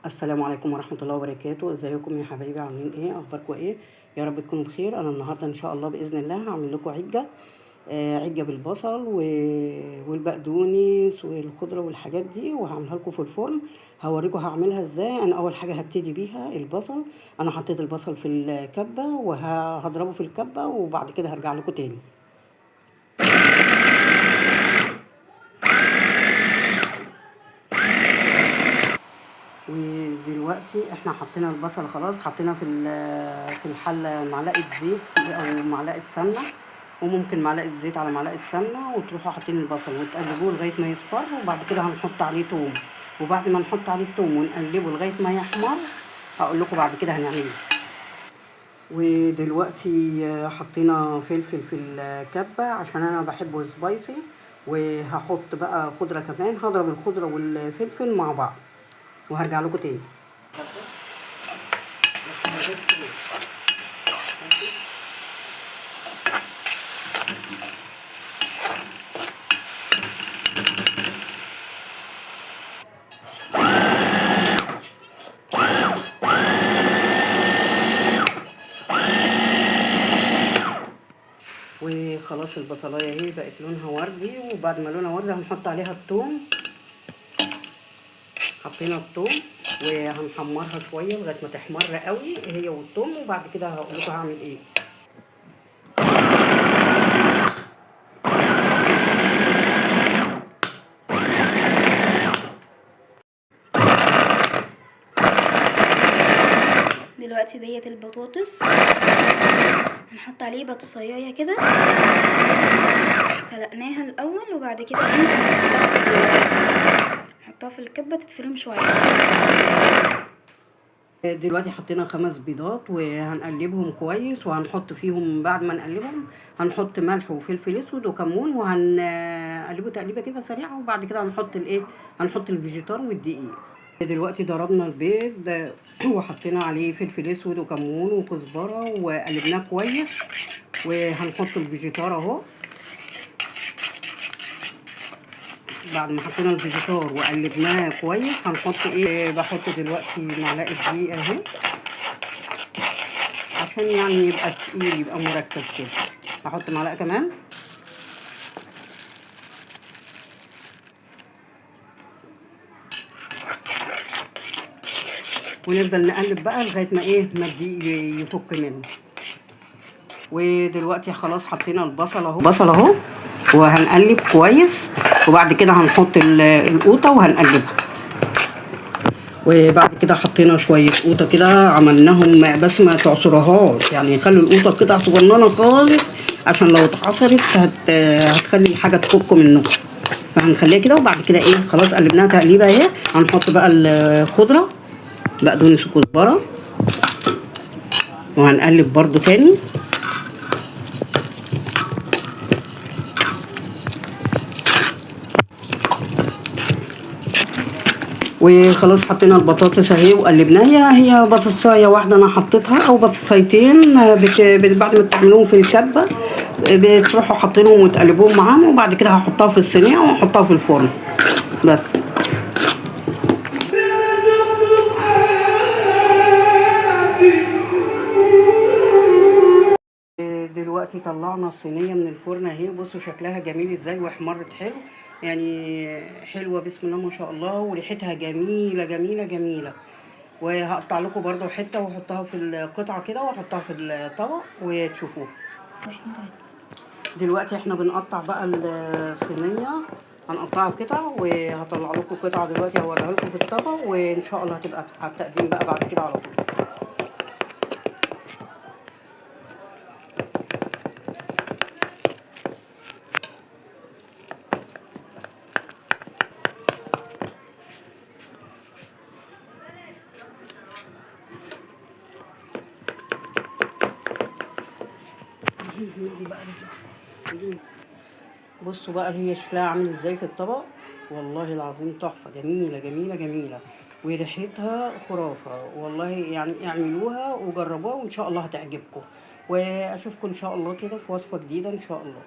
السلام عليكم ورحمة الله وبركاته. ازيكم يا حبايبي؟ عاملين ايه؟ اخباركم ايه؟ يا رب تكونوا بخير. انا النهارده ان شاء الله باذن الله هعمل لكم عجة، عجة بالبصل والبقدونس والخضره والحاجات دي، وهعملها لكم في الفرن. هوريكم هعملها ازاي. انا اول حاجة هبتدي بيها البصل. انا حطيت البصل في الكبه وهضربه في الكبه، وبعد كده هرجع لكم تاني. ودلوقتي احنا حطينا البصل خلاص، حطينا في الحلة معلقه زيت او معلقه سمنه، وممكن معلقه زيت على معلقه سمنه، وتروحوا حاطين البصل وتقلبوه لغاية ما يصفر. وبعد كده هنحط عليه توم، وبعد ما نحط عليه التوم ونقلبه لغاية ما يحمر هقول لكم بعد كده هنعمل ايه. ودلوقتي حطينا فلفل في الكبه عشان انا بحبه سبايسي، وهحط بقى خضرة كمان. هضرب الخضرة والفلفل مع بعض وهرجع لكم تاني. وخلاص البصلايه اهي بقت لونها وردي، وبعد ما لونها وردي هنحط عليها الثوم. حطينا الثوم وهنحمرها شوية لغاية ما تحمر قوي هي والثوم، وبعد كده هقول لكم هعمل ايه. دلوقتي ديت البطاطس هنحط عليه بطاطسايه كده، سلقناها الاول وبعد كده نحطها في الكبه تتفرم شوية. دلوقتي حطينا 5 بيضات وهنقلبهم كويس، وهنحط فيهم بعد ما نقلبهم هنحط ملح وفلفل اسود وكمون، وهنقلبه تقليبه كده سريعة. وبعد كده هنحط الايه، هنحط الفيجيتار والدقيق. دلوقتي ضربنا البيض وحطينا عليه فلفل اسود وكمون وكزبره وقلبناه كويس، وهنحط الفيجيتار اهو. بعد ما حطينا الفيجيتار وقلبناه كويس هنحط ايه، بحط دلوقتي معلقه دقيق اهي عشان يعني يبقى تقيل، يبقى مركز كده. هحط معلقه كمان. ونفضل نقلب بقى لغاية ما ايه، ما الدقيق يفك منه. ودلوقتي خلاص حطينا البصل اهو، بصل اهو، وهنقلب كويس. وبعد كده هنحط القوطه وهنقلبها. وبعد كده حطينا شوية قوطه كده عملناهم، بس ما تعصرهاش، يعني خلوا القوطه قطع صغننه خالص عشان لو اتعصرت هتخلي الحاجة تفك منه، فهنخليها كده. وبعد كده ايه، خلاص قلبناها تقليبه اهي. هنحط بقى الخضرة، بقدونس وكزبره، وهنقلب برضو تاني. وخلاص حطينا البطاطس اهي وقلبناها. هي بطاطسايه واحدة انا حطيتها او بطاطسايتين، بعد ما تعملوهم في الكبه بتروحوا حاطينهم وتقلبوهم معاهم. وبعد كده هحطها في الصينية واحطها في الفرن بس. دلوقتي طلعنا الصينية من الفرن اهي، بصوا شكلها جميل ازاي واحمرت حلو، يعني حلوة بسم الله ما شاء الله، وريحتها جميلة جميلة جميلة. وهقطع لكم برضو حتة واحطها في القطعة كده واحطها في الطبق وتشوفوها. دلوقتي احنا بنقطع بقى الصينية، هنقطعها قطع وهطلع لكم قطعه دلوقتي هوريها لكم في الطبق، وان شاء الله هتبقى على التقديم بقى بعد كده على طول. بصوا بقى هي شكلها عامل ازاي في الطبق، والله العظيم تحفة، جميلة جميلة جميلة، وريحتها خرافه والله. يعني اعملوها وجربوها وان شاء الله هتعجبكم. واشوفكم ان شاء الله كده في وصفه جديدة ان شاء الله.